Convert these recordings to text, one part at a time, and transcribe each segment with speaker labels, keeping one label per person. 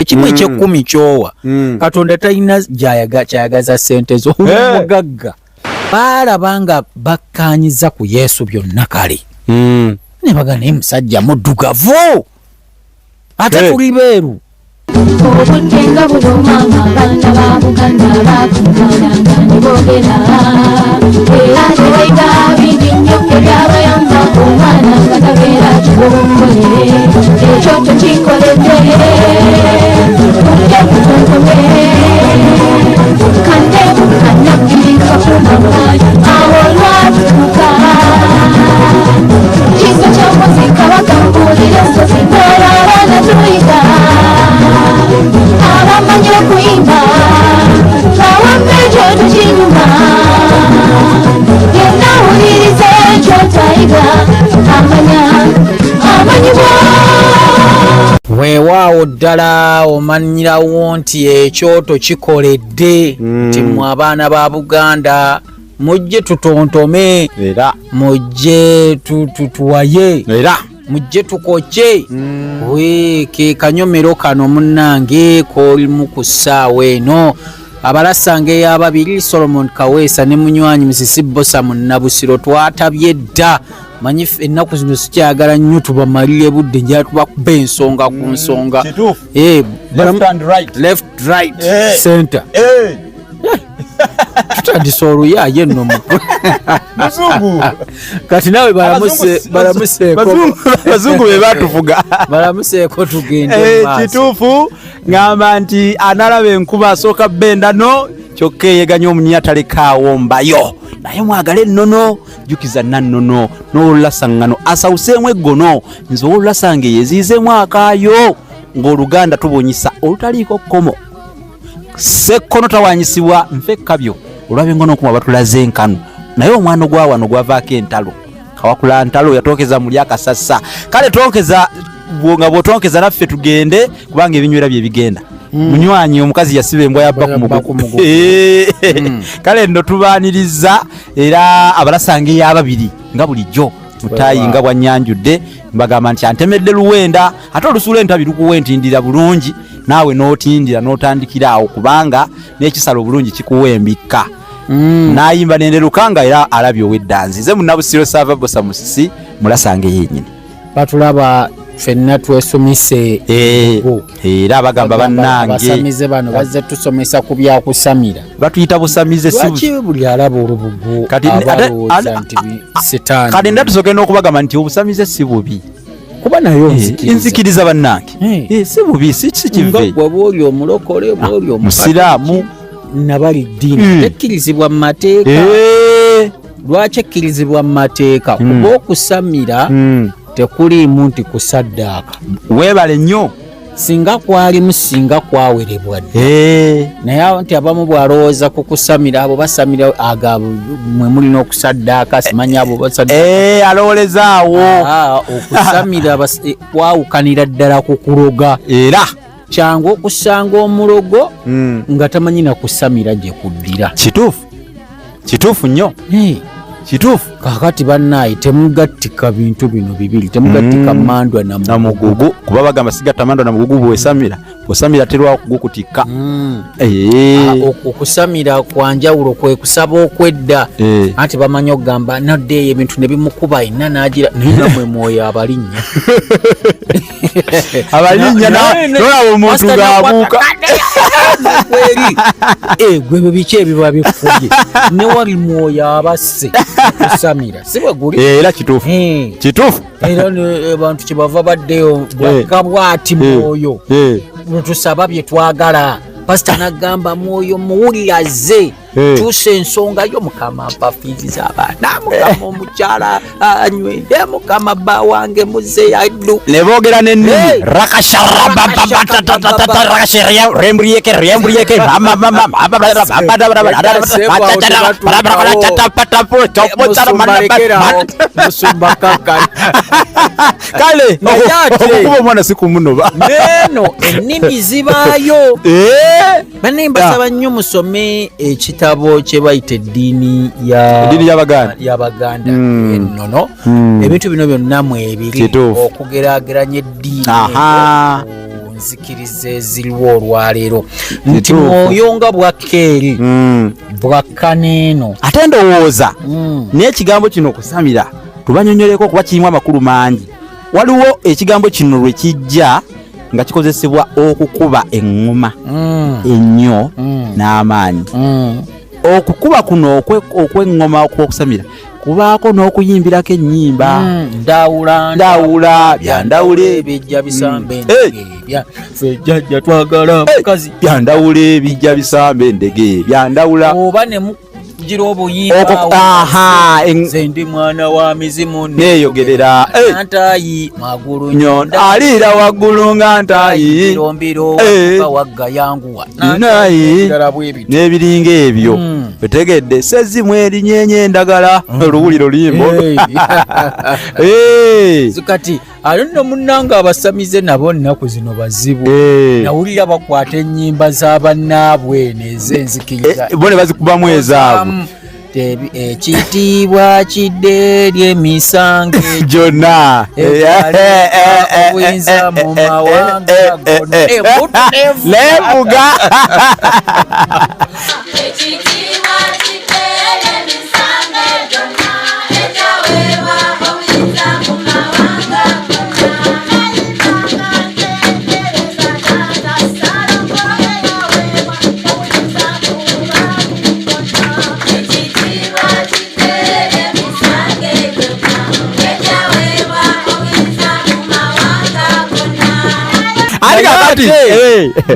Speaker 1: Ekimu ekyekkumi kyowa Katonda talina kyayagaza ssente zo, mugagga. Baalaba nga bakkaanyiza ku Yesu byonna kale ne bagamba, naye musajja muddugavu ate tuli beeru.
Speaker 2: Obudde nga buno maama, abaana ba Buganda bakuŋŋaananga ne boogera, era ne bayiga bingi nnyo ebyabayamba omwana nga tabeera kiwongole. Ekyo tekinkoledde, mujje mutunkome kande kannabbi kafumama. Awo lwatutuuka kiso kya muzika, bakambuulira ensozi n'olwabaana tuyiga, abamanyi okuyimba bawamma ekyo tukinyuma. Yenna awuliriza ekyo tayiga amanya amanyibwa.
Speaker 1: Weewaawo ddala omanyirawo nti ekyoto kikoledde nti mwe abaana ba Buganda mujje tutontome,
Speaker 3: era
Speaker 1: mujje tuwaye,
Speaker 3: era
Speaker 1: mujje tukoce. We ke kanyomero kano munnange kolimu ku ssaawa eno, abalasanga ey'ababiri Solomon Kaweesa ne munywanyi Musisi Bosa Munnabusiro. Twatabye dda, manyi ennaku zino sikyagala nnyo tubamalire budde, njala tubakuba ensonga ku nsonga.
Speaker 3: Kituufu.
Speaker 1: Left
Speaker 3: and right.
Speaker 1: Left, right, center. Tutandise oluyaaye nno
Speaker 3: Muzungu.
Speaker 1: Kati nawe balamuseeko.
Speaker 3: Bazungu be batufuga.
Speaker 1: Balamuseeko tugende mu maaso.
Speaker 3: Kituufu, ngamba nti analaba enkuba asooka bendano, kyokka eyeganya omunya talekaawo mbayo. Naye mwagale ennono, jjukiza nannono n'olulasaŋŋano asawuseemu eggono. Nze owolulasange yeziizeemu akaayo ng'Oluganda tubunyisa olutaliiko kkomo. Sekkono tawanyisibwa nfe ekkabyo olwabyengono okuma batulaze enkanu, naye omwana ogwa wano gwavaako entalo. Kawakula ntalo yatokeza muli akasasa. Kale tonkeza nga bw'otonkeza naffe tugende, kubanga ebinywera bye bigenda. Munywanyi omukazi yasiba embwa yabba ku
Speaker 1: Yabba ku
Speaker 3: mugugu.
Speaker 1: mugugu.
Speaker 3: Kale nno tubaaniriza era abalasanga ey'ababiri nga bulijjo mutayi nga bwannyanjudde. Mbagamba nti antemedde luwenda, ate olusuula entabi lukuwa entindira bulungi, naawe n'otindira n'otandikira awo, kubanga n'ekisala obulungi kikuwa embikka. N'ayimba nenderuka nga era alabye ow'eddanzi. Nze Munnabusiro Saava Bosa Musisi, mulasange yennyini.
Speaker 1: Batulaba ffenna twesumise.
Speaker 3: Era bagamba bannange
Speaker 1: abasamize bano bazze tusomesa ku byakusamira.
Speaker 3: Batuyita busamize, si
Speaker 1: Lwaki buli alaba olubugo
Speaker 3: Kati
Speaker 1: aba alowooza nti sitaani?
Speaker 3: Kati nda tusooke n'okubagamba nti obusamize si bubi.
Speaker 1: Kuba nayo nzikiriza.
Speaker 3: Nzikiriza bannange. Si bubi, si
Speaker 1: Nga
Speaker 3: kive.
Speaker 1: gwe bwoli omulokole, bwoli
Speaker 3: Musiraamu.
Speaker 1: Nabali ddiini tekkirizibwa mu mateeka. Lwaki ekkirizibwa mu mateeka? Kuba okusamira tekuliimu nti kusaddaaka.
Speaker 3: Weebale nnyo.
Speaker 1: Singa kwalimu, singa kwawerebwa dda. Naye nti abamu bw'alowooza ku kusamira, abo basamira agabo mwe mulina okusaddaaka, simanyi abo basaddaaka.
Speaker 3: Alowooleza awo.
Speaker 1: Okusamira kwawukanira ddala ku kuloga.
Speaker 3: Era
Speaker 1: kyangu okusanga omulogo nga tamanyi na kusamira gye kuddira.
Speaker 3: Kituufu, kituufu nnyo. Kituufu.
Speaker 1: Kaakati bannaaye temugattika bintu bino bibiri, temugattika mandwa na
Speaker 3: Na mugugu, kuba bagamba sigatta mandwa na mugugu. Bw'osamira, bw'osamira terwawo kugukutikka.
Speaker 1: Okusamira kwa njawulo, kwe kusaba okwedda. Anti bamanyi okugamba nadda eyo ebintu ne bimukuba yenna n'agira, naye namwe mwoyo abalinnya.
Speaker 3: Abalinnya nolaba omuntu
Speaker 1: Pastor
Speaker 3: ng'abuuka.
Speaker 1: Kweri. Gwe bwe biki ebiba bikubye ne wali mwoyo abasse kusamira, si bwe guli?
Speaker 3: Era kituufu. Kituufu.
Speaker 1: Era ne abantu kyebava baddeyo bwakka bwati mwoyo lwetusaba bye twagala. Pasita n'agamba mwoyo muwulire azze, tuusa ensonga yo, Mukama mpa fiizi z'abaana, Mukama omukyala anywere, Mukama bba wange muze addu.
Speaker 3: Ne boogera n'ennimi.
Speaker 1: Hey!
Speaker 3: Rembrieke, rembrieke,
Speaker 1: Musumba kakkana.
Speaker 3: Kale
Speaker 1: Naye ate-
Speaker 3: okukuba omwana si kumunoba.
Speaker 1: Neeno ennimi zibaayo. Banne mbasaba nnyo musome ekitabo kye bayita eddiini
Speaker 3: Eddiini y'Abaganda.
Speaker 1: y'Abaganda ennono. Ebintu bino byonna mwebiri,
Speaker 3: Kituufu.
Speaker 1: okugeraageranya eddiini ku Enzikiriza eziriwo olwaleero nti mwoyo nga bwakka eri bwakka n'eno.
Speaker 3: Ate ndowooza n'ekigambo kino okusamira tubanyonyoleko kuba kirimu amakulu mangi. Waliwo ekigambo kino lwe kijja nga kikozesebwa okukuba eŋŋoma ennyo n'amaanyi. Okukuba kuno okw'eŋŋoma okw'okusamira kubaako n'okuyimbirako ennyimba.
Speaker 1: Ndawula
Speaker 3: ndawula byandawula
Speaker 1: ebijja bisamba endege ffe jjajja twagala mukazi
Speaker 3: byandawula ebijja bisamba endege byandawula
Speaker 1: oba ne mugira obuyimba nze ndi mwana wa mizimu
Speaker 3: neeyogerera
Speaker 1: ntayi magulu
Speaker 3: nyo aliira waggulu nga ntayi
Speaker 1: mbiro wagga yanguwa
Speaker 3: nayi n'ebiringa ebyo otegedde sezimu erinyenye endagala oluwuliro luyimbo.
Speaker 1: Kati ate nno munnange abasamize nabo nnaku zino bazibu. Nawulira bakwata ennyimba z'abannaabwe n'ez'enzikiriza
Speaker 3: bo ne bazikubamu ezaabwe.
Speaker 1: Ekitiibwa kidde eri emisango
Speaker 3: gyonna
Speaker 1: obuyinza mu mawanga gonna
Speaker 3: nevuga.
Speaker 2: Ekitiibwa kidde eri emisango gyonna ekyaweebwa obuyinza mu mawanga gonna.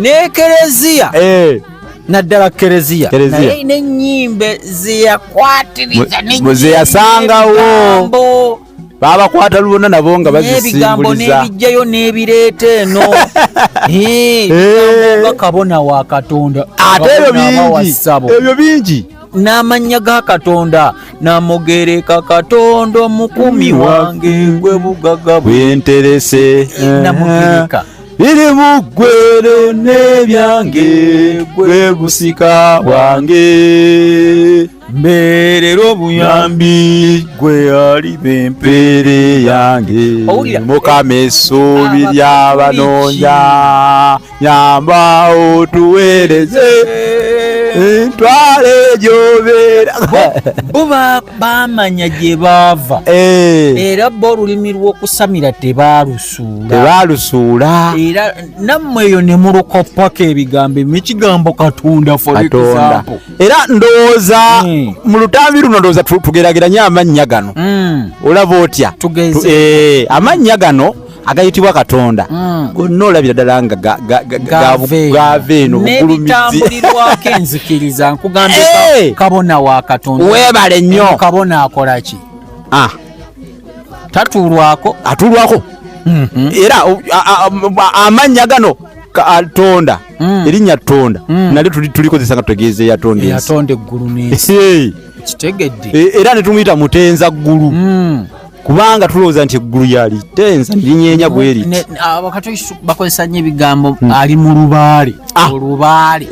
Speaker 1: Ne kereziya naddala kereziya naye n'ennyimba zeyakwatiriza
Speaker 3: zeyasangawo babakwata lubona nabo nga
Speaker 1: bazisimbuliza n'ebijjayo n'ebireeta eno nga kabona wa Katonda.
Speaker 3: Ate ebyo bingi
Speaker 1: n'amannya ga Katonda namugereka Katonda omukumi wange gwe bugagga
Speaker 3: bwenterese
Speaker 1: namugereka
Speaker 3: biri mu ggwero n'ebyange gwe busika bwange
Speaker 1: mbeerera obuyambi gwe aliba
Speaker 3: empeere yange Mukama essuubi ly'abanoonya nyamba otuweereze ntwale gy'obeera.
Speaker 1: Bo baamanya gye baava era bo olulimi lw'okusamira tebaalusuula era nammwe eyo ne mulukoppako ebigambo ekigambo Katonda for example.
Speaker 3: Era ndowooza mu lutambi luno ndowooza tugeraageranye amannya gano. Olaba otya amannya gano agayitibwa Katonda gonna olabira ddala nga gava eno
Speaker 1: n'ebitambulirwako enzikiriza. Nkugambye kabona wa Katonda
Speaker 3: weebale nnyo.
Speaker 1: Kabona akola ki? Tatuulwako.
Speaker 3: Atuulwako era amannya gano Katonda erinnya Tonda nalyo tulikozesa nga tutegeeza eyatonda ensi
Speaker 1: eyatonda eggulu n'ensi kitegedde.
Speaker 3: Era ne tumuyita mutenza ggulu kubanga tulowooza nti eggulu yalitenza linyeenya bwe riti.
Speaker 1: Abakatoliki bakozesa nnyo ebigambo ali mu lubaale olubaale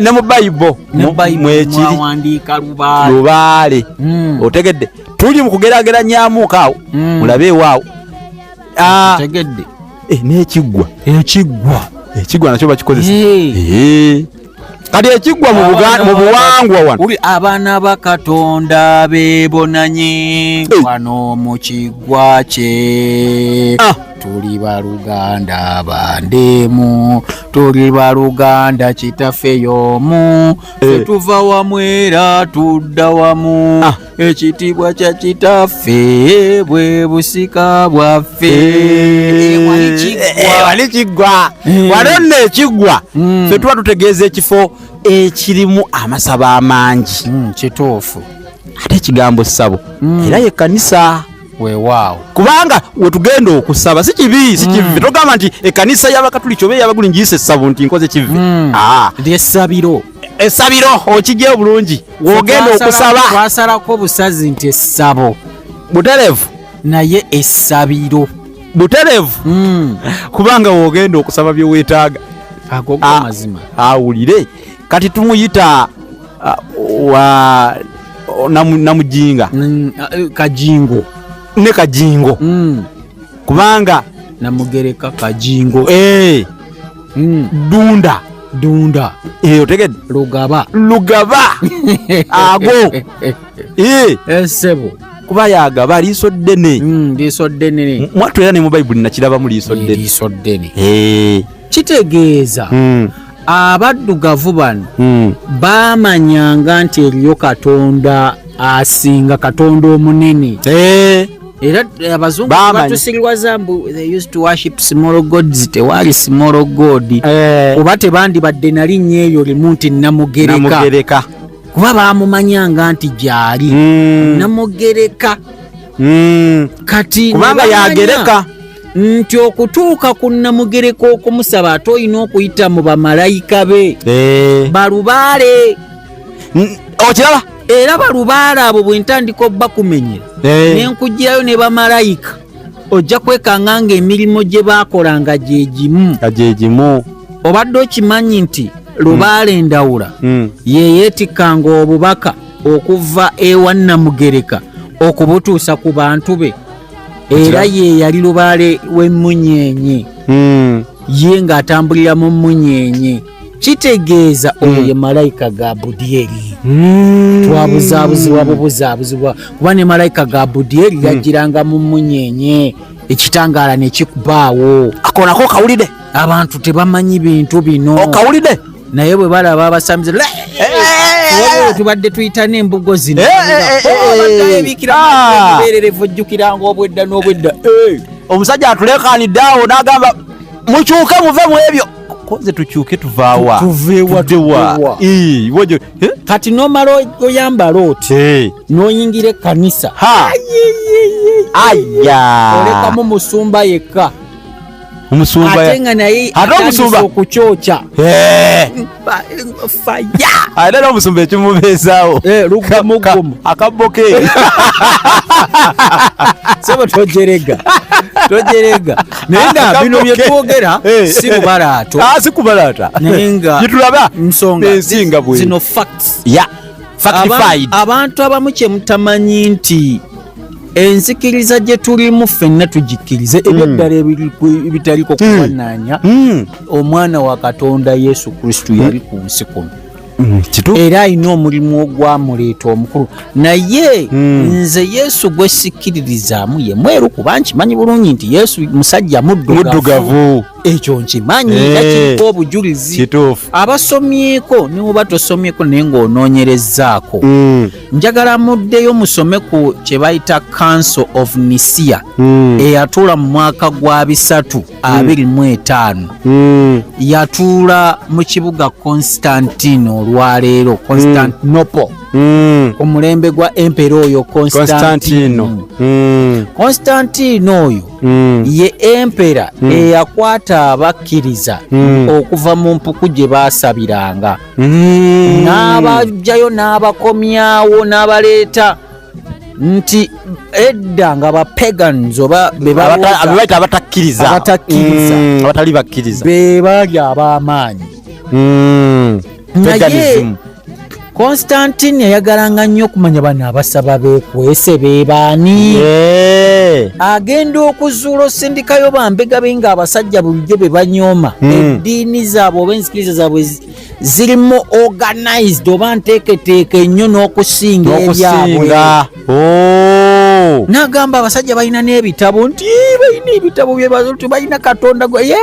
Speaker 3: ne mu Bayibo mwekiri
Speaker 1: mwawandiika
Speaker 3: lubaale. Otegedde tuli mu kugeraageranyamuko awo mulabe ewaawo
Speaker 1: otegedde
Speaker 3: n'ekiggwa ekiggwa nakyo bakikozesa. Kati ekiggwa mu buwangwa wano
Speaker 1: uli abaana ba Katonda beebonanye wano mu kiggwa kye tuli baluganda bandemu tuli baluganda kitaffe y'omu tuva wamu era tudda wamu ekitiibwa kya kitaffe bwe busika bwaffe.
Speaker 3: Wali kiggwa wano nno ekiggwa ffe tuba tutegeeza ekifo ekirimu amasabo amangi.
Speaker 1: Kituufu.
Speaker 3: Ate ekigambo ssabo era ye kkanisa
Speaker 1: weewaawo
Speaker 3: kubanga wetugenda okusaba si kibi si kivi. Togamba nti ekkanisa y'Abakatuliki oba ey'Abaguli ngiyise essabo nti nkoze kivi.
Speaker 1: Lyessabiro
Speaker 3: essabiro okijjeyo bulungi wogenda okusaba.
Speaker 1: Twasalako obusazi nti essabo
Speaker 3: butereevu
Speaker 1: naye essabiro
Speaker 3: butereevu kubanga wogenda okusaba bye weetaaga.
Speaker 1: Ago mazima
Speaker 3: awulire. Kati tumuyita wa Namujinga
Speaker 1: Kajingo
Speaker 3: ne Kajingo kubanga
Speaker 1: Namugereka Kajingo
Speaker 3: Ddunda.
Speaker 1: Ddunda.
Speaker 3: Otegedde?
Speaker 1: Lugaba.
Speaker 3: Lugaba ago.
Speaker 1: Esebo.
Speaker 3: Kuba yagaba liiso ddene.
Speaker 1: Liiso ddene.
Speaker 3: Mwattu era ne mu Bayibuli nakirabamu liiso ddene.
Speaker 1: Liiso ddene. Kitegeeza abaddugavu bano baamanyanga nti eriyo Katonda asinga, Katonda omunene. Era abazungu batusiriwaza mbu they used to worship small gods, tewaali small god. Oba tebandibadde na linnya eryo limu nti Namugereka. Kuba baamumanyanga nti gyali. Namugereka. Kati
Speaker 3: kubanga yagereka
Speaker 1: nti okutuuka ku Namugereka okumusaba ate olina okuyita mu bamalayika be. Balubaale.
Speaker 3: Okiraba?
Speaker 1: Era balubaale abo bwe ntandika obbakumenyera ne nkugirayo ne bamalayika, ojja kwekanga ng'emirimu gye baakolanga gye gimu. Obadde okimanyi nti Lubaale Ndawula ye yeetikkanga obubaka okuva ewa Namugereka okubutuusa ku bantu be. Era ye yali lubaale w'emmunyeenye. Ye ng'atambulira mu mmunyeenye. Kitegeeza oyo ye malayika Gabudyeri. Twabuzaabuzibwa bubuzaabuzibwa kuba ne malayika Gabudyeri yajjiranga mu mmunyeenye, ekitangaala ne kikubaawo.
Speaker 3: Ako nako okawulidde?
Speaker 1: Abantu tebamanyi bintu bino.
Speaker 3: Okawulidde?
Speaker 1: Naye bwe balaba abasamize, tubadde tuyita n'embugo zino. Ebibeererevu ojjukiranga obwedda n'obwedda.
Speaker 3: Omusajja atuleekaanidde awo n'agamba mukyuke muve mu ebyo. Koze tukyuke tuvaawa.
Speaker 1: Tuveewa. Kati n'omala oyambala oti n'oyingira ekkanisa. Olekamu musumba yekka. Ate nga naye atandise okukyokya. Faya.
Speaker 3: Ate n'omusumba ekimubeezaawo.
Speaker 1: Lugumu.
Speaker 3: Akabbo ke.
Speaker 1: Sebo tojerega. Tojerega. Naye nga bino bye twogera si kubalaato.
Speaker 3: Si kubalaata.
Speaker 1: Naye nga
Speaker 3: gitulaba
Speaker 1: nsonga
Speaker 3: ensinga bwe.
Speaker 1: Zino facts.
Speaker 3: Yeah. Factified.
Speaker 1: Abantu abamu kye mutamanyi nti enzikiriza gye tulimu ffenna tugikkirize, ebyeddala ebitaliko kuwannaanya. Omwana wa Katonda Yesu Kristo yali ku nsi kuno. Era alina omulimu ogwamuleeta omukulu. Naye nze Yesu gwe sikkiririzaamu ye mweru, kuba nkimanyi bulungi nti Yesu musajja muddugavu. Ekyo nkimanyi, era kiriko obujulizi. Abasomyeko ne bw'oba tosomyeko naye ng'onoonyerezzaako. Njagala muddeyo musome ku kye bayita Council of Nicaea eyatuula mu mwaka gwa 325. Yatuula mu kibuga Constantine olwaleero, Constantinople. Ku mulembe gwa emperor oyo Constantino. Constantino oyo ye emperor eyakwata abakkiriza okuva mu mpuku gye baasabiranga. N'abajjayo n'abakomyawo n'abaleeta nti edda nga ba pagans oba be
Speaker 3: abaita abatakkiriza, abatali bakkiriza,
Speaker 1: be baali ab'amaanyi. Naye Constantine yayagalanga nnyo okumanya bano abasaba beekwese be baani. Agenda okuzuula osindikayo bambega be ng'abasajja bulijjo be banyooma. Eddiini zaabwe oba enzikiriza zaabwe zirimu organized oba nteeketeeke nnyo n'okusinga ebyabwe. N'agamba abasajja balina n'ebitabo nti balina ebitabo bye balina Katonda gwe.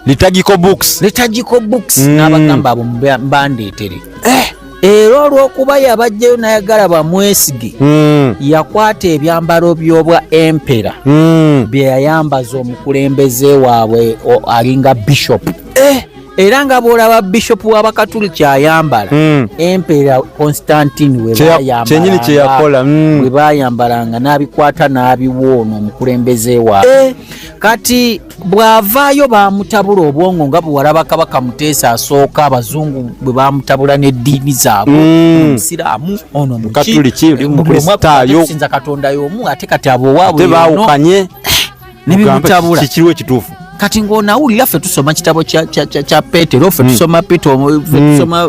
Speaker 3: Liturgical books.
Speaker 1: Liturgical books. N'abagamba abo mbandeetere. Era olw'okuba yabajjayo n'ayagala bamwesige, yakwata ebyambalo by'obwa emperor bye yayambaza omukulembeze waabwe alinga bishop. Era nga bw'olaba bishop w'Abakatuliki ayambala, emperor Constantine we baayambalanga n'abikwata n'abiwoona omukulembeze waabwe. Kati bw'avaayo baamutabula obwongo nga bwe walaba Kabaka Muteesa asooka, abazungu bwe baamutabula n'eddiini zaabwe. Omusiraamu ono
Speaker 3: Mukatuliki, oli Mukristaayo,
Speaker 1: sinza Katonda y'omu, ate kati abo waabwe
Speaker 3: baawukanye
Speaker 1: ne bimutabula.
Speaker 3: Kikiriwo ekituufu.
Speaker 1: Kati ng'onawulira ffe tusoma kitabo kya Petero, ffe tusoma Peter, ffe tusoma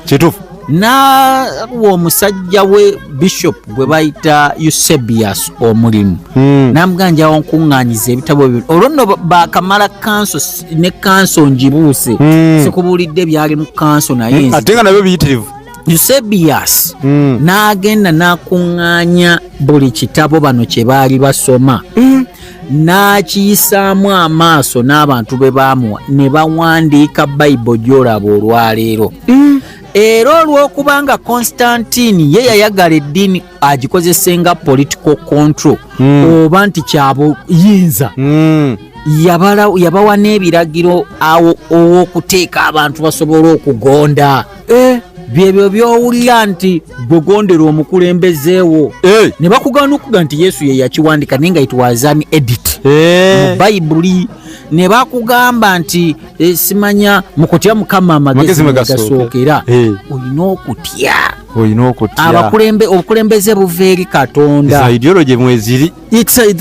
Speaker 3: kituufu.
Speaker 1: N'awa omusajja we bishop gwe bayita Eusebius omulimu, n'amugamba, njawo nkuŋŋaanyiza ebitabo bino. Olwo nno bakamala kanso ne kanso ngibuuse, sikubuulidde byali mu kanso, naye nzi
Speaker 3: Ate nga nabyo biyitirivu.
Speaker 1: Eusebius n'agenda n'akuŋŋaanya buli kitabo bano kye baali basoma, n'akiyisaamu amaaso n'abantu be baamuwa, ne bawandiika Bayibuli gy'olaba olwaleero. Era olw'okubanga Constantine ye yayagala eddiini agikozese nga political control, oba nti kyabuyinza, yabawa n'ebiragiro awo ow'okuteeka abantu basobole okugonda. Byebyo byowulira nti gwegondera omukulembezeewo, ne bakugaana okuga nti Yesu ye yakiwandika, naye nga it was an edit mu Bayibuli. Ne bakugamba nti simanya mukutya Mukama amagezi
Speaker 3: Amagezi mwe
Speaker 1: mwe gasookera. Olina okutya.
Speaker 3: Olina okutya.
Speaker 1: Obukulembeze buva eri Katonda.
Speaker 3: Eza ideology mweziri.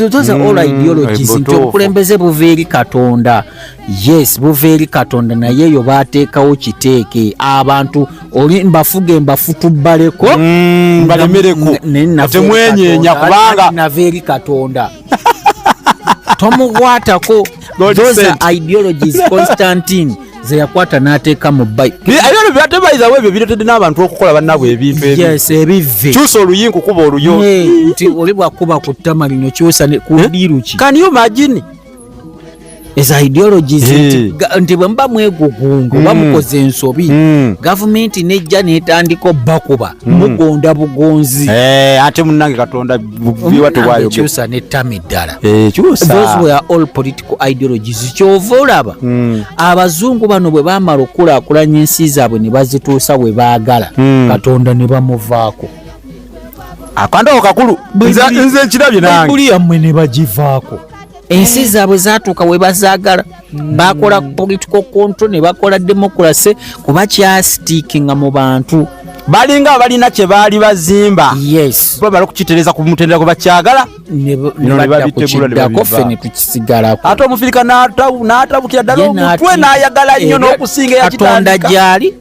Speaker 1: Those are all ideologies nti obukulembeze buva eri Katonda. Yes, buva eri Katonda, naye eyo bateekawo kiteeke abantu oli mbafuge mbafutubbaleko,
Speaker 3: Balemereko.
Speaker 1: Nava eri
Speaker 3: Temwenyeenya
Speaker 1: Katonda,
Speaker 3: kubanga
Speaker 1: ati nava eri Katonda, tomukwatako.
Speaker 3: God
Speaker 1: Those
Speaker 3: sent.
Speaker 1: are ideologies Constantine ze yakwata n'ateeka mu Bayibuli.
Speaker 3: Tebayizawo ebyo biretedde n'abantu okukola bannaabwe ebintu ebyo.
Speaker 1: Yes, ebivve.
Speaker 3: Kyusa oluyinku, kuba oluyo.
Speaker 1: Nti oli bwakuba ku ttama lino, kyusa ku ddiiru ki.
Speaker 3: Can you imagine?
Speaker 1: Ezo ideologies nti bwe muba mwegugunga oba mukoze ensobi, gavumenti nejja netandika obbakuba, mugonda bugonzi.
Speaker 3: Ate munnange Katonda biwa tebwayogera.
Speaker 1: Kyusa nettama eddala.
Speaker 3: Kyusa.
Speaker 1: Those were all political ideologies. Kyova olaba abazungu bano bwe bamala okukulaakulanya ensi zaabwe ne bazituusa we baagala, Katonda ne bamuvaako.
Speaker 3: Akantu ako kakulu. Nze nkirabye nange.
Speaker 1: Bayibuli yammwe ne bagivaako. Ensi zaabwe zatuuka we bazaagala, bakola political control ne bakola democracy, kuba kyastickinga mu bantu.
Speaker 3: Balinga abalina kye baali bazimba, bamala okukitereza ku mutendera gwe bakyagala,
Speaker 1: ne
Speaker 3: bino
Speaker 1: ne
Speaker 3: ne
Speaker 1: badda
Speaker 3: babitegula ne
Speaker 1: kukiddako,
Speaker 3: babiva.
Speaker 1: ffe ne tukisigalako.
Speaker 3: Ate omufirika n'atabukira ddala
Speaker 1: Ye
Speaker 3: omutwe, n'ayagala nnyo
Speaker 1: Era
Speaker 3: n'okusinga
Speaker 1: Katonda
Speaker 3: eyakitandika.
Speaker 1: gyali.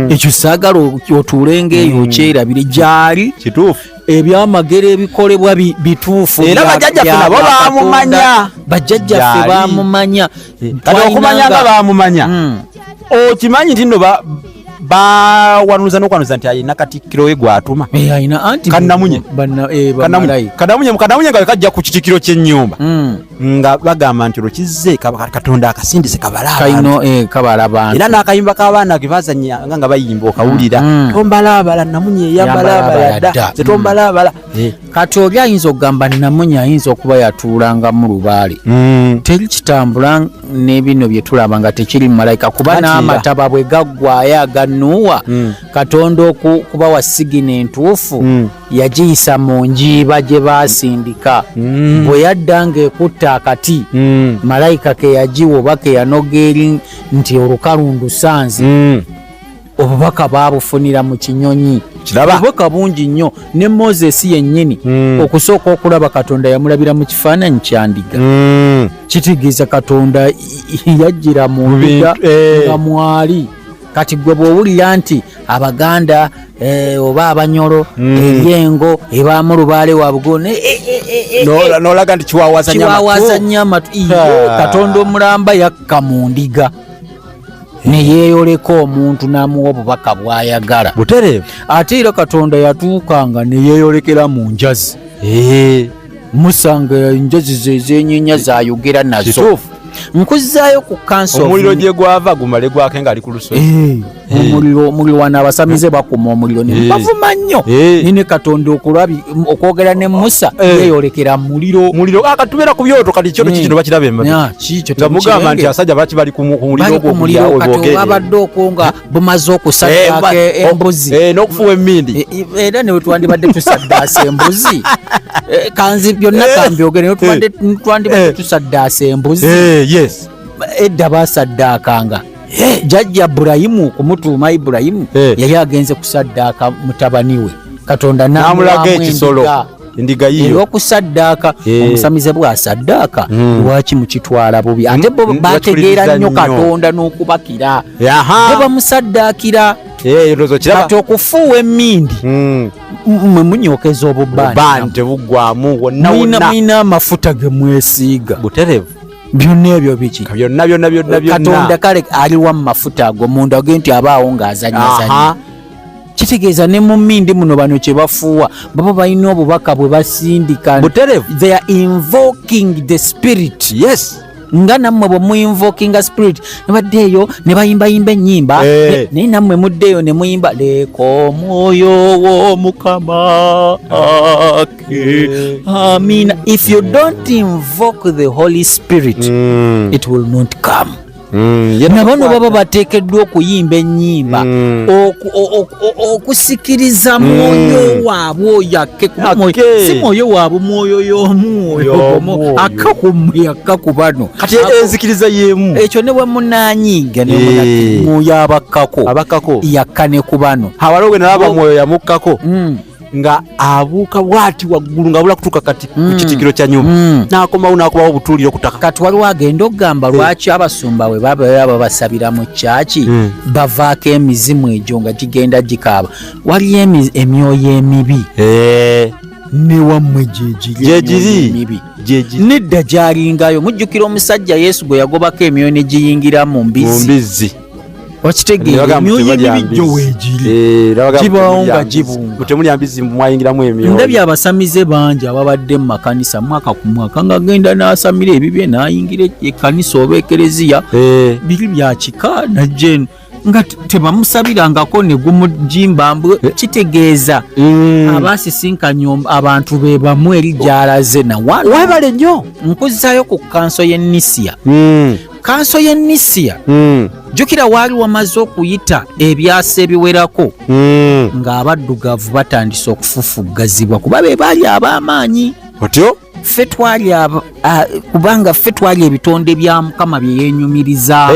Speaker 1: Ekyo saagala otuulenga eyo okyerabire, gyali.
Speaker 3: Kituufu.
Speaker 1: Ebyamagero ebikolebwa bituufu.
Speaker 3: Era bajjajjaffe nabo
Speaker 1: bya
Speaker 3: baamumanya.
Speaker 1: Katonda. Bajjajjaffe
Speaker 3: Gyali.
Speaker 1: baamumanya.
Speaker 3: Kati okumanya nga baamumanya, okimanyi nti nno bawanuza n'okwanuza nti alina katikkiro we gwatuma.
Speaker 1: Alina anti
Speaker 3: Kannamunye.
Speaker 1: bamalayika.
Speaker 3: Kanamunye nga kajja ku kitikiro ky'ennyumba, nga bagamba nti olwo kizze Katonda akasindise kabala abantu.
Speaker 1: Kalino kabala abantu.
Speaker 3: Era n'akayimba k'abaana ke bazanya nga bayimba okawulira, tombalaabala Namunye eyambalaabala dda.
Speaker 1: Yambalaabala dda.
Speaker 3: Ze tombalaabala.
Speaker 1: Kati oli ayinza okugamba Namunye ayinza okuba yatuulangamu lubaale. Teri kitambula n'ebino bye tulaba nga tekiri malayika, kuba
Speaker 3: Anti era.
Speaker 1: n'amataba bwe gaggwayo aga Nuuwa, Katonda okubawa sigina entuufu yagiyisa mu njiiba gye baasindika. Bwe yadda ng'ekutta akati, malayika ke yagiwa oba ke yanoga eri nti olukalu ndusanze. Obubaka baabufunira mu kinyonyi.
Speaker 3: Kiraba.
Speaker 1: Obubaka bungi nnyo. Ne Moses yennyini okusooka okulaba Katonda yamulabira mu kifaananyi kya ndiga. Kitegeeza Katonda yajjira mu
Speaker 3: Mu
Speaker 1: ndiga
Speaker 3: bintu,
Speaker 1: nga mwali. Kati gwe bw'owulira nti Abaganda oba Abanyolo eryengo ebaamu lubaale waabwe
Speaker 3: N'olaga nti kiwawaza nnyo amatu.
Speaker 1: Kiwawaza nnyo amatu. Iyo, Katonda omulamba yakka mu ndiga ne yeeyoleka omuntu n'amuwa obubaka bw'ayagala.
Speaker 3: Butereevu.
Speaker 1: Ate era Katonda yatuukanga ne yeeyolekera mu njazi. Musa nga enjazi ze ezenyenya zayogera nazo. Nkuzzaayo ku Council of
Speaker 3: Omuliro gye gwava gumale gwake ng'ali ku lusozi.
Speaker 1: Omuliro wano abasamize bakuma omuliro ne bavuma nnyo. Nene Katonda okwogera ne Musa yeeyolekera muliro.
Speaker 3: Muliro akatubeera ku byoto, kati kyoto kikino bakiraba emabega.
Speaker 1: Ah, kikyo
Speaker 3: Nga mugamba nti
Speaker 1: temukirenge.
Speaker 3: abasajja baki bali ku muliro
Speaker 1: Bali ku
Speaker 3: ogwo
Speaker 1: muliro
Speaker 3: okulya
Speaker 1: kati
Speaker 3: weboogere.
Speaker 1: obabadde okwo nga bumaze okusaddaaka embuzi.
Speaker 3: N'okufuwa emmindi.
Speaker 1: Era ne twandibadde tusaddaasa embuzi. Kanzi byonna kambyogere, ne twandibadde tusaddaasa embuzi.
Speaker 3: Yes.
Speaker 1: Edda basaddaakanga. Jjajja Ibulayimu okumutuuma Ibulayimu yali agenze kusaddaaka mutabani we, Katonda
Speaker 3: n'amulaga
Speaker 1: n'amuwaamu
Speaker 3: ekisolo.
Speaker 1: endiga.
Speaker 3: Endiga yiyo.
Speaker 1: Era okusaddaaka, omusamize bw'asaddaaka, lwaki mukitwala bubi? Ate bo bategeera
Speaker 3: Bakiwuliriza
Speaker 1: nnyo
Speaker 3: nnyo.
Speaker 1: Katonda n'okubakira. Bo bamusaddaakira.
Speaker 3: Eh, ndowooza okiraba.
Speaker 1: Kati okufuuwa emmindi, mwe munyokeza obubaani.
Speaker 3: Obubaani tebuggwamu wonna wonna.
Speaker 1: Mulina amafuta ge mwesiiga.
Speaker 3: Buterevu.
Speaker 1: Byonna ebyo biki?
Speaker 3: Byonna byonna byonna byonna.
Speaker 1: Katonda kale aliwa mu mafuta ago munda ge nti abaawo ng'azanyazanya. Kitegeeza ne mu mmindi muno bano kye bafuuwa baba balina obubaka bwe basindika.
Speaker 3: Buterevu.
Speaker 1: They are invoking the spirit.
Speaker 3: Yes.
Speaker 1: Nga nammwe bwe muinvokinga spirit ne baddeeyo ne bayimbayimba ennyimba. Naye nammwe muddeeyo ne muyimba leka omwoyo w'omukama ake amina. If you don't invoke the Holy Spirit, it will not come. Na bano baba bateekeddwa okuyimba ennyimba okusikiriza mwoyo waabwe oyo akke ku
Speaker 3: Akke.
Speaker 1: mwoyo. Si mwoyo waabwe, mwoyo y'omu oyo
Speaker 3: Y'omu
Speaker 1: omu.
Speaker 3: oyo.
Speaker 1: Akka ku mmwe, akka ku bano.
Speaker 3: Kati enzikiriza y'emu.
Speaker 1: Ekyo ne bwe munaanyiiga ne mwoyo abakkako.
Speaker 3: Abakkako.
Speaker 1: Yakka ne ku bano.
Speaker 3: Waliwo gwe nalaba mwoyo yamukkako. Nga abuuka bw'ati waggulu nga abula kutuuka kati ku kitikiro kya nyumba. N'akomawo n'akubawo obutuuliro ku ttaka.
Speaker 1: Kati waliwo agenda okugamba lwaki abasumba bwe baba babasabira mu kyaki bavaako emizimu egyo nga gigenda gikaaba. Waliyo emyoyo emibi. Ne wammwe gyegiri
Speaker 3: Gyegiri.
Speaker 1: emyoyo emibi.
Speaker 3: Gyegiri.
Speaker 1: Nedda gyalingayo. Mujjukira omusajja Yesu gwe yagobako emyoyo ne giyingira mu mbizzi.
Speaker 3: Mu mbizzi.
Speaker 1: Okitegeera,
Speaker 3: Nebagamba
Speaker 1: emyoyo
Speaker 3: temulya
Speaker 1: emibi gyo
Speaker 3: mbizzi.
Speaker 1: weegiri.
Speaker 3: Nebagamba
Speaker 1: Gibaawo
Speaker 3: temulya
Speaker 1: nga
Speaker 3: mbizzi.
Speaker 1: gibunga.
Speaker 3: Mbu temulya mbizzi, mbu mwayingiramu emyoyo.
Speaker 1: Ndabye abasamize bangi ababadde mu makanisa mwaka ku mwaka ng'agenda n'asamira ebibye n'ayingira ekkanisa oba ekereziya. Biri bya kika najja eno nga tebamusabirangako ne gumujimba mbu kitegeeza abasisinkanye abantu be bamu eri gy'alaze na wano.
Speaker 3: Weebale nnyo.
Speaker 1: Nkuzzaayo ku kanso y'e Nisia. Kanso y'e Nisia, jjukira waali wamaze okuyita ebyasa ebiwerako ng'abaddugavu batandise okufufuggazibwa kuba be baali ab'amaanyi.
Speaker 3: Otyo?
Speaker 1: Ffe twali kubanga ffe twali ebitonde bya Mukama bye yeenyumiriza.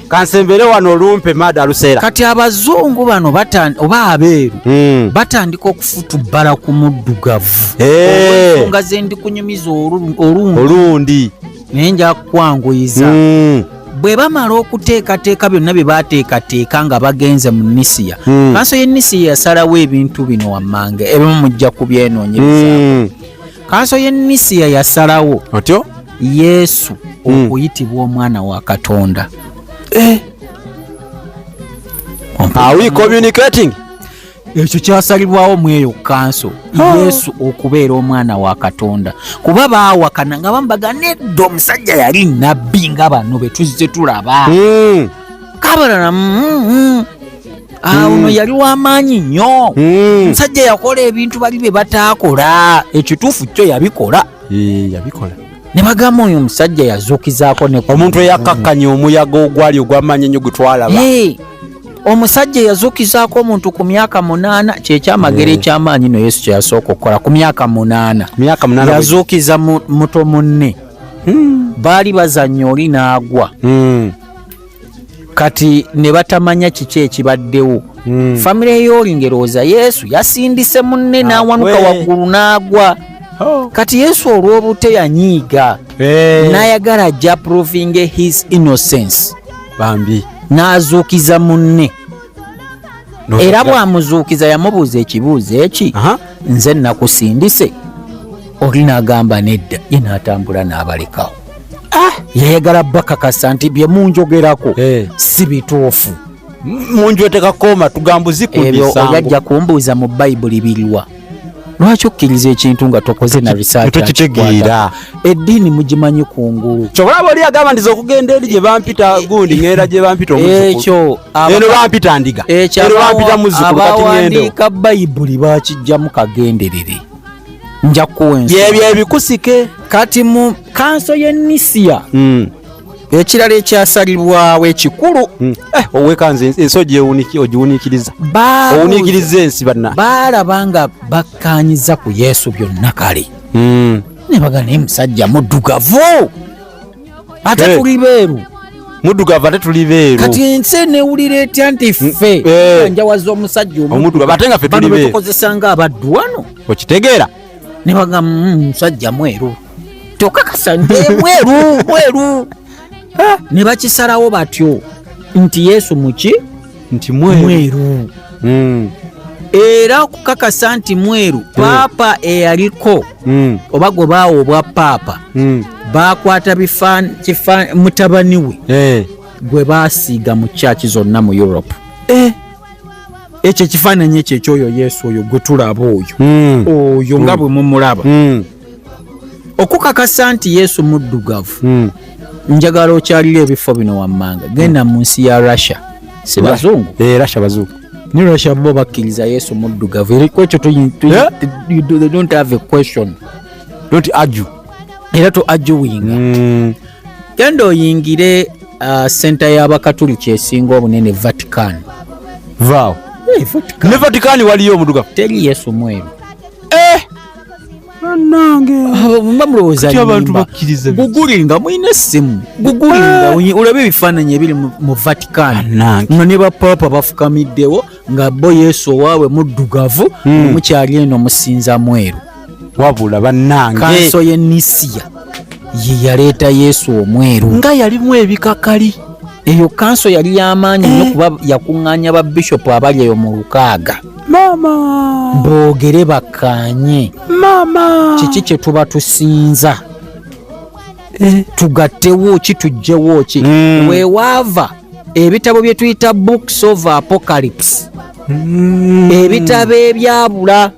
Speaker 3: Kansembere wano olumpe maada aluseera.
Speaker 1: Kati abazungu bano oba abeeru batandika okufutubbala ku muddugavu. Olw'ensonga ze ndikunyumiza olundi.
Speaker 3: Olundi.
Speaker 1: Naye nja kukwanguyiza. Bwe bamala okuteekateeka byonna bye baateekateeka nga bagenze mu Nisiya. Kanso y'e Nisiya yasalawo ebintu bino wammanga, ebimu mujja kubyenoonyerezaako. Kanso y'e Nisiya yasalawo
Speaker 3: Otyo?
Speaker 1: Yesu okuyitibwa omwana wa Katonda.
Speaker 3: Are we communicating?
Speaker 1: Ekyo kyasalibwawo mu eyo kanso. Yesu okubeera omwana wa Katonda. Kuba baawakana nga bambaga nedda omusajja yali nnabbi nga bano be tuzze tulaba. Kabalala, Ono yali w'amaanyi nnyo. Omusajja yakola ebintu bali bye bataakola. Ekituufu kyo yabikola.
Speaker 3: Yabikola.
Speaker 1: Ne bagamba oyo omusajja yazuukizaako ne ku
Speaker 3: Omuntu eyakkakkanya omuyaga ogwali ogw'amaanyi ennyo gwe twalaba.
Speaker 1: Omusajja yazuukizaako omuntu ku myaka 8, kye kyamagero eky'amaanyi nno Yesu kye yasooka okukola ku myaka 8.
Speaker 3: Ku myaka 8 bwe-
Speaker 1: Yazuukiza muto munne. Baali bazannya oli n'agwa. Kati ne batamanya kiki ekibaddewo. Famire y'oli ng'erowooza Yesu yasindise munne n'awanuka waggulu n'agwa. Kati Yesu olw'obute yanyiiga. N'ayagala ajja proving his innocence.
Speaker 3: Bambi.
Speaker 1: N'azuukiza munne. Era bw'amuzuukiza yamubuuza ekibuuzo eki, nze nakusindise? Oli n'agamba nedda, ye n'atambula n'abalekawo. Yayagala bakakasa nti bye munjogerako si bituufu.
Speaker 3: Munjweteka koma tugambuzi ku
Speaker 1: Ebyo
Speaker 3: misango.
Speaker 1: oyajja kumbuuza mu Bayibuli biriwa. Lwaki okkiriza ekintu nga tokoze na research?
Speaker 3: Tokitegeera.
Speaker 1: Eddiini mugimanyi kungulu.
Speaker 3: Ky'olaba oli agamba nti okugenda eri gye bampita gundi, ŋŋenda gye bampita omuzzukulu.
Speaker 1: Ekyo
Speaker 3: Eno bampita ndiga.
Speaker 1: Ekyo
Speaker 3: Eno bampita muzzukulu, kati ŋŋende.
Speaker 1: abawandiika Bayibuli bakiggyamu kagenderere. Nja kukuwa ensonga.
Speaker 3: Byebyo ebikusike.
Speaker 1: Kati mu kanso y'e Nisiya, ekirala ekyasalibwawo ekikulu.
Speaker 3: Owekanze ensi ogiwuniikiriza. Owuniikiriza ensi banna.
Speaker 1: Baalaba nga bakkaanyiza ku Yesu byonna kale. Ne bagamba naye musajja muddugavu. Ate tuli beeru.
Speaker 3: Muddugavu ate tuli beeru.
Speaker 1: Kati ensi eneewulira etya nti ffe njawaza omusajja
Speaker 3: Omuddugavu, ate nga ffe tuli
Speaker 1: Bano be
Speaker 3: beeru.
Speaker 1: tukozesa ng'abaddu wano.
Speaker 3: Okitegeera?
Speaker 1: Ne bagamba, musajja mweru. Tokakasa nti mweru, mweru. Ne bakisalawo batyo nti Yesu muki?
Speaker 3: Nti mweru.
Speaker 1: Mweru. Era okukakasa nti mweru, paapa eyaliko oba gwe baawa obwa paapa, bakwata mutabani we gwe baasiiga mu kyaki zonna mu Europe. Ekyo ekifaananyi ekyo ekyoyo Yesu oyo gwe tulaba oyo, oyo nga bwe mumulaba, okukakasa nti Yesu muddugavu, njagala okyalira ebifo bino wammanga. Genda mu nsi ya Russia, si bazungu?
Speaker 3: Eh, Russia bazungu.
Speaker 1: Ne Russia bo bakkiriza Yesu muddugavu. Era ku ekyo
Speaker 3: Eh?
Speaker 1: they don't have a question.
Speaker 3: Don't argue.
Speaker 1: Era to arguinga. Genda oyingire senta y'Abakatuliki esinga obunene, Vatican.
Speaker 3: Vaawo.
Speaker 1: Eh, Vatican.
Speaker 3: Ne Vatican waliyo omudugavu?
Speaker 1: Teri Yesu mweru.
Speaker 3: Bannange.
Speaker 1: Abo mba mulowooza
Speaker 3: Kati abantu
Speaker 1: nnimba.
Speaker 3: bakkiriza biki?
Speaker 1: Gugulinga, mulina essimu, gugulinga olabe ebifaananyi ebiri mu Vatican.
Speaker 3: Bannange.
Speaker 1: Nga ne bapaapa bafukamiddewo nga bo Yesu owaabwe muddugavu, mukyali eno musinza mweru.
Speaker 3: Wabula bannange.
Speaker 1: Kanso ye Nisiya ye yaleeta Yesu omweru.
Speaker 3: Nga yalimu ebikakali.
Speaker 1: Eyo kanso yali y'amaanyi nnyo, kuba yakuŋŋaanya babishopu abali eyo mu 600
Speaker 3: Maama.
Speaker 1: boogere bakkaanye
Speaker 3: Maama.
Speaker 1: kiki kye tuba tusinza, tugattewo ki, tuggyewo ki. Weewaava ebitabo bye tuyita Books of Apocalypse, ebitabo ebyabula.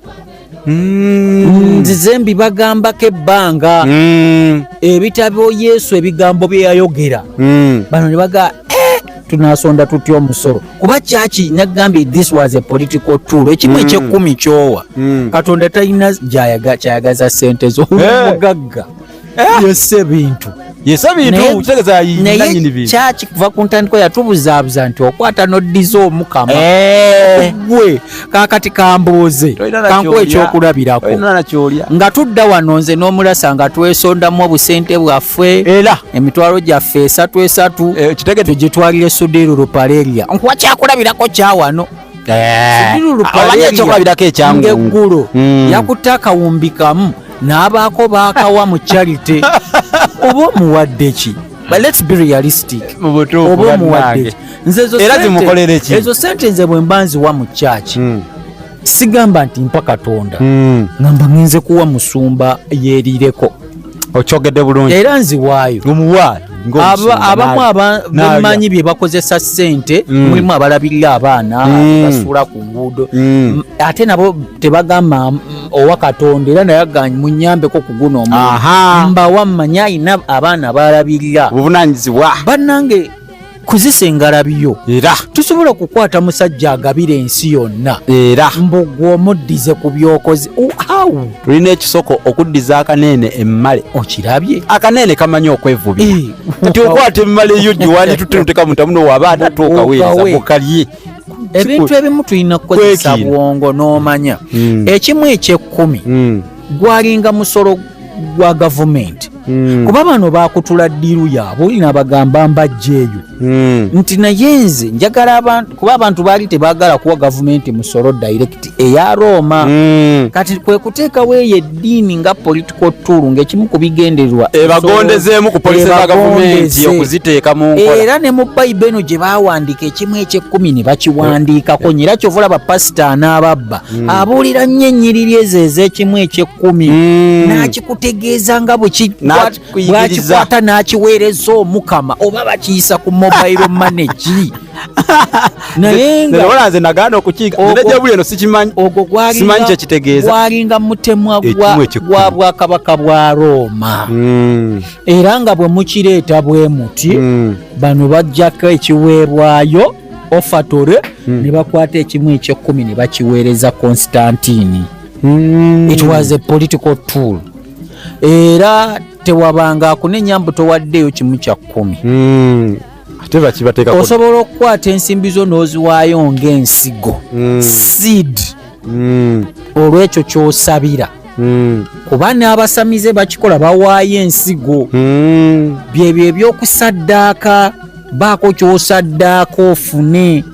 Speaker 1: Nzize mbibagambako ebbanga, ebitabo Yesu ebigambo bye yayogera. Bano ne baga, "Eh, tunasonda tutya omusolo?" Kuba kyaki nagambye, this was a political tool. Ekimu ekyekkumi kyowa Katonda talina kyayagaza sente zo. Omugagga yesse ebintu.
Speaker 3: Yese bintu. Kitegeeza
Speaker 1: Naye
Speaker 3: nanyini bintu.
Speaker 1: kyaki kuva ku ntandikwa yatubuzaabuza nti okwata n'oddiza Omukama. Gwe kaakati kambuuze,
Speaker 3: Tolina na
Speaker 1: kankuwa
Speaker 3: kyolya.
Speaker 1: ekyokulabirako.
Speaker 3: Tolina na kyolya.
Speaker 1: Nga tudda wano nze n'omulasa nga twesondamu obusente bwaffe,
Speaker 3: Era
Speaker 1: emitwalo gyaffe esatu esatu,
Speaker 3: kitegedde.
Speaker 1: tugitwalire Sudiru Lupaleria. Nkuwa kyakulabirako kyawano. Sudiru
Speaker 3: Omanyi
Speaker 1: Ruparelia
Speaker 3: ekyokulabirako ekyangu.
Speaker 1: ng'eggulo yakutte akawumbi kamu n'abaako baakawa mu charity. Oba omuwadde ki? But let's be realistic.
Speaker 3: Mu butuufu,
Speaker 1: Oba omuwadde
Speaker 3: bannange.
Speaker 1: ki? Nze ezo
Speaker 3: Era zimukolere ki?
Speaker 1: Ezo sente nze bwe mba nziwa mu church, sigamba nti mpa Katonda, ngamba ngenze kuwa musumba yeerireko.
Speaker 3: Okyogedde bulungi.
Speaker 1: Era nziwaayo.
Speaker 3: Omuwa
Speaker 1: Abamu bemanyi bye bakozesa ssente, mulimu abalabirira abaana basuula ku nguudo. Ate nabo tebagamba owa Katonda, era naye agamba munyambeko ku guno omulimu. Mbawa mmanyi ayina abaana balabirira.
Speaker 3: Obuvunanyizibwa.
Speaker 1: Bannange, kuzisa engalabiyo.
Speaker 3: Era
Speaker 1: tusobola okukwata musajja agabira ensi yonna,
Speaker 3: era
Speaker 1: mbu gwe omuddize ku byokoze. How?
Speaker 3: Tulina ekisoko okuddiza akaneene emmale.
Speaker 1: Okirabye?
Speaker 3: Akaneene kamanyi okwevubira. Kati okwata emmale yo giwanditutte mutamuno waba atatuuka
Speaker 1: Okawe.
Speaker 3: bukalye.
Speaker 1: Ebintu ebimu tulina kukozesa
Speaker 3: Kwekiina.
Speaker 1: bwongo n'omanya. Ekimu ekyekkumi gwalinga musolo gwa gavumenti, kuba bano bakutula ddiiru yaabwe. Oli n'abagamba mbajja eyo nti naye nze njagala abantu, kuba abantu baali tebaagala kuwa gavumenti musolo direct eya Roma. Kati kwe kuteekawo eyo eddiini nga political tool, ng'ekimu ku bigendererwa
Speaker 3: Ebagondezeemu ku polisi za gavumenti
Speaker 1: Ebagondeze.
Speaker 3: okuziteeka mu nkola.
Speaker 1: Era ne mu Bayibuli eno gye baawandiika ekimu ekyekkumi ne bakiwandiikako nnyo. Era kyova olaba pasita anaababba abuulira nnyo ennyiriri ezo ez'ekimu ekyekkumi, n'akikutegeeza nga bwe
Speaker 3: N'akikuyigiriza.
Speaker 1: bw'akikwata n'akiweereza Omukama, oba bakiyisa ku mobile money ki, naye nga
Speaker 3: Nze nze nagaana okukiika.
Speaker 1: Ogwo-
Speaker 3: Nze nejja eno sikimanyi.
Speaker 1: Ogwo
Speaker 3: Simanyi kye kitegeeza.
Speaker 1: gwalinga mutemwa
Speaker 3: Ekimu ekyekkumi.
Speaker 1: gwa bwakabaka bwa Rooma. Era nga bwe mukireeta bwe muti, bano bajjako ekiweebwayo ofatore, ne bakwata ekimu ekyekkumi ne bakiweereza Constantini. It was a political tool. Era tewabanga akunenya mbu towaddeeyo kimu kya kkumi.
Speaker 3: Ate bakibateekako.
Speaker 1: Osobola okukwata ensimbi zo n'oziwaayo ng'ensigo, seed, olw'ekyo ky'osabira, kuba n'abasamize bakikola, bawaayo ensigo. Byebyo ebyokusaddaaka, baako ky'osaddaaka ofune.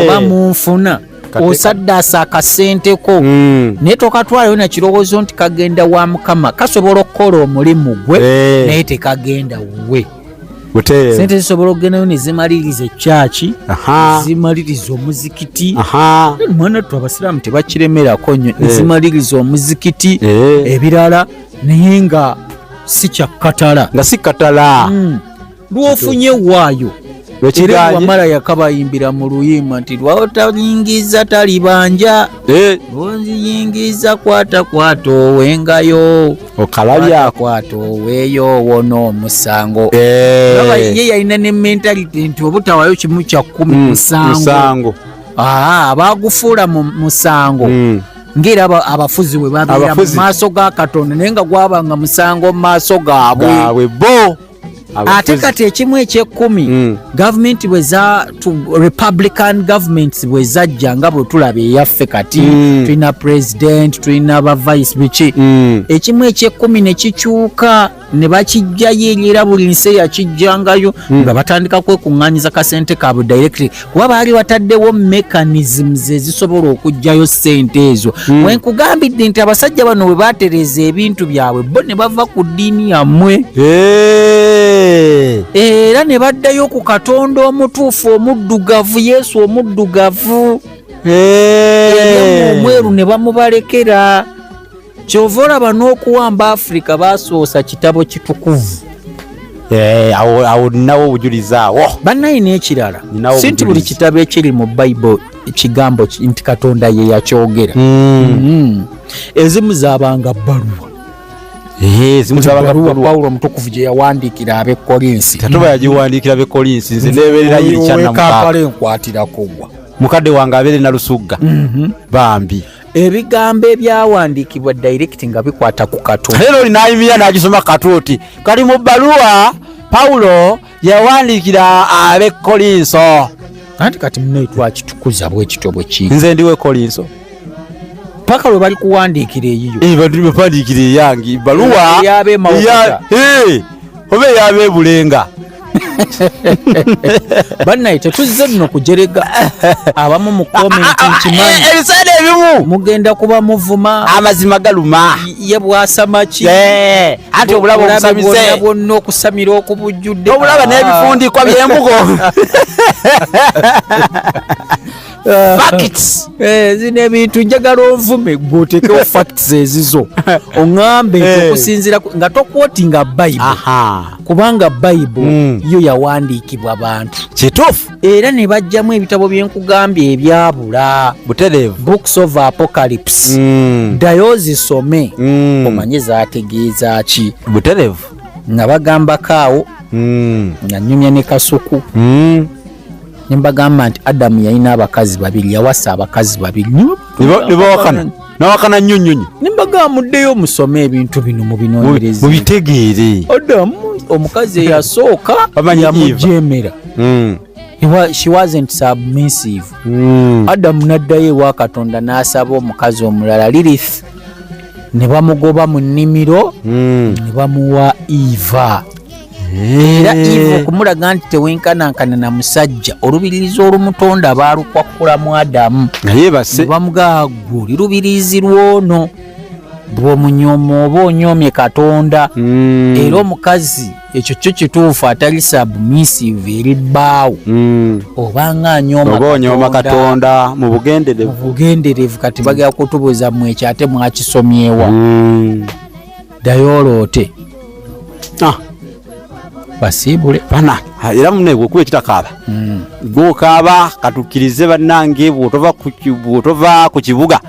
Speaker 1: Oba munfuna, osaddaasa akasenteko, naye tokatwalayo na kirowoozo nti kagenda wa Mukama. Kasobola okukola omulimu gwe, naye tekagenda wuwe.
Speaker 3: Butereevu.
Speaker 1: Sente zisobola okugendayo ne zimaliriza ekyaki,
Speaker 3: Aha.
Speaker 1: zimaliriza omuzikiti.
Speaker 3: Aha.
Speaker 1: Mwana ttu, abasiraamu tebakiremerako nnyo,
Speaker 3: Eh.
Speaker 1: nezimaliriza omuzikiti,
Speaker 3: Eh.
Speaker 1: ebirala, naye nga si kyakkatala.
Speaker 3: Nga si katala.
Speaker 1: Lwofunye waayo era
Speaker 3: Lwekiganye.
Speaker 1: wamala yakabayimbira mu luyimba nti lwotalingiza talibanja,
Speaker 3: Eh,
Speaker 1: lwonziyingiza kwata kwata owengayo,
Speaker 3: okalabyako.
Speaker 1: kwata oweeyo wona omusango.
Speaker 3: Eh.
Speaker 1: Olaba ye yalina ne mentality nti obutawayo kimu kya kkumi musango.
Speaker 3: Musango.
Speaker 1: Abagufuula mu musango, ng'era abafuzi bwe babeera mu
Speaker 3: Abafuzi.
Speaker 1: maaso ga Katonda, naye nga gwabanga musango mu maaso gaabwe.
Speaker 3: Gaabwe bo.
Speaker 1: Ate
Speaker 3: Abafuzi.
Speaker 1: kati ekimu ekyekkumi, gavumenti bwe za republican governments bwe zajja, nga bwe tulaba eyaffe kati, tulina president, tulina ba vice, biki, ekimu ekyekkumi ne kikyuka ne bakijjayo eri, era buli nsi eyakijjangayo nga batandika kwekuŋŋanyiza kasente kaabwe directly, kuba baali bataddewo mechanisms ezisobola okuggyayo ssente ezo. Wenkugambidde nti abasajja bano bwe batereeza ebintu byabwe bo ne bava ku ddiini yammwe,
Speaker 3: Eh.
Speaker 1: era ne baddayo ku Katonda omutuufu omuddugavu, Yesu omuddugavu.
Speaker 3: Eh.
Speaker 1: Ebyamwe omweru ne bamubalekera. Kyova olaba n'okuwamba Afirika basoosa kitabo kitukuvu.
Speaker 3: Eh, awo ninawo obujulizi awo.
Speaker 1: Bannaye, n'ekirala,
Speaker 3: Ninawo
Speaker 1: si nti buli
Speaker 3: obujulizi.
Speaker 1: kitabo ekiri mu Bayibuli kigambo nti Katonda ye yakyogera. Ezimu zaabanga bbaluwa.
Speaker 3: Eh, zimu zabanga
Speaker 1: Bbaluwa
Speaker 3: bbaluwa.
Speaker 1: Pawulo omutukuvu gye yawandiikira ab'Ekkolinsi.
Speaker 3: Tatuba yagiwandiikira bekolinsi, nze nebeerera yiri
Speaker 1: Kampala
Speaker 3: kyannamukaaka.
Speaker 1: enkwatirako gwa.
Speaker 3: Mukadde wange abeere Nalusugga bambi.
Speaker 1: Ebigambo ebyawandiikibwa direct nga bikwata ku Katonda.
Speaker 3: Era oli n'ayimirira n'agisoma katuuti kali mu bbaluwa Pawulo yawandiikira ab'Ekkolinso.
Speaker 1: Anti kati munaye twakitukuza bwe kityo bwe kiri,
Speaker 3: Nze ndi w'Ekkolinso.
Speaker 1: paka lwe bali kuwandiikira eyiyo.
Speaker 3: Bapandiikira eyange bbaluwa.
Speaker 1: Ey'ab'e Mawokota.
Speaker 3: Oba ey'ab'Ebulenga.
Speaker 1: Bannaye, tetuzze nno kujerega abamu mu komenti, nkimanyi.
Speaker 3: Ebiseera ebimu
Speaker 1: Mugenda kuba muvuma.
Speaker 3: Amazima galuma.
Speaker 1: Ye bwasamaki.
Speaker 3: Eh, anti obulaba
Speaker 1: Obulabe bwonna
Speaker 3: obusamize.
Speaker 1: bwonna okusamira okubujjudde.
Speaker 3: Obulaba n'ebifundikwa by'embugo. Facts.
Speaker 1: Eh, zino ebintu njagala onvume gwe otekewo facts ezizo, oŋŋambe nti okusinziira nga tokwotinga Bayibuli,
Speaker 3: Aha.
Speaker 1: kubanga Bayibuli yo yawandiikibwa bantu,
Speaker 3: Kituufu.
Speaker 1: era ne bajjamu ebitabo byenkugambye ebyabula,
Speaker 3: Butereevu.
Speaker 1: books of apocalypse. Ddayo ozisome omanye zategeeza ki.
Speaker 3: Butereevu.
Speaker 1: Nga bagambako awo, nga nnyumya ne Kasuku, ne mbagamba nti Adamu yalina abakazi babiri, yawasa abakazi babiri.
Speaker 3: Nibawakana nawakana nnyo nnyo nnyo.
Speaker 1: Ne mbagamba muddeyo musome ebintu bino mubinoonyereze.
Speaker 3: Mubitegeere.
Speaker 1: Adamu omukazi eyasooka
Speaker 3: Bamanyi Eva.
Speaker 1: yamujemera. She wasn't submissive. Adamu n'addayo ewa Katonda n'asaba omukazi omulala, Lilith, ne bamugoba mu nnimiro, ne bamuwa Eva. Era Eva okumulaga nti tewenkanankana na musajja, olubirizi olumutonda baalukwakulamu Adamu,
Speaker 3: Nga yeebase.
Speaker 1: ne bamugaa gwe oli lubirizi lwono, bw'omunyooma oba onyoomye Katonda. Era omukazi ekyo kyo kituufu atali submissive eri bbaawo, obanga anyooma
Speaker 3: Oba onyooma Katonda mu
Speaker 1: mu
Speaker 3: bugenderevu.
Speaker 1: bugenderevu. Kati bagera kutubuuza mmwe ekyo ate mwakisomyewa? Ddayo oloote.
Speaker 3: Ah,
Speaker 1: Basiibule.
Speaker 3: Bana era mune bwekuba ekitakaaba gwokaaba, katukkirize bannange, bw'otova ku kibuga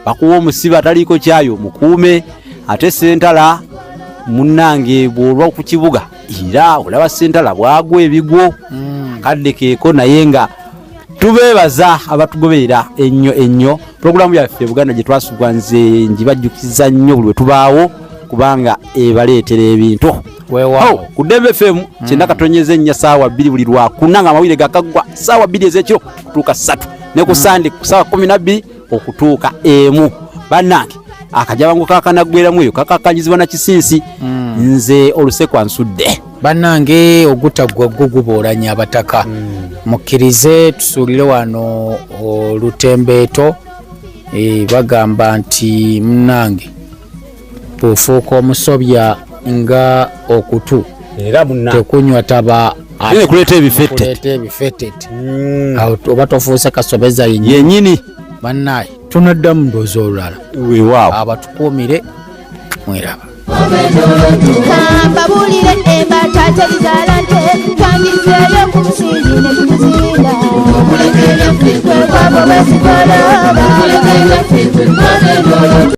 Speaker 3: bakuwa omusibe ataliiko kyayo mukuume. Ate sentala munnange, bw'olwa ku kibuga era olaba sentala bwagwa ebigwo kadde keeko. Naye nga tubeebaza abatugoberera ennyo ennyo. Pulogulaamu yaffe Buganda gye twasubwa, nze njibajjukiza nnyo buli lwe tubaawo, kubanga ebaleetera ebintu.
Speaker 1: Weewaawo.
Speaker 3: Oh, ku Ddembe FM 90.4, saawa 2 buli Lwakuna nga amawulire gakaggwa, saawa 2 ez'ekiro okutuuka 3, ne ku Sande ku saawa 12 okutuuka 1. Bannange, akajabangu kakanaggweramu eyo kakakanyizibwa na kisinsi. Nze olusekwa nsudde.
Speaker 1: Bannange, ogutaggwa gwo guboolanya abataka. Mukkirize tusuulire wano olutembeeto. Bagamba nti munnange bw'ofuuka omusobya nga okutu
Speaker 3: Era munna
Speaker 1: tekunywa taba.
Speaker 3: Ate kuleeta ebifette.
Speaker 1: Kuleeta ebifetete. Awo oba tofuuse kasobeza yennyini.
Speaker 3: Yennyini.
Speaker 1: Bannaye tunaddamu ndowooza olulala.
Speaker 3: Weewaawo.
Speaker 1: Abatukuumire mweraba.
Speaker 2: Kambabulire embata terizaala nte, twandizeeyo ku musingi ne tuguzinda. Kwe kwabo bwe zigolooba.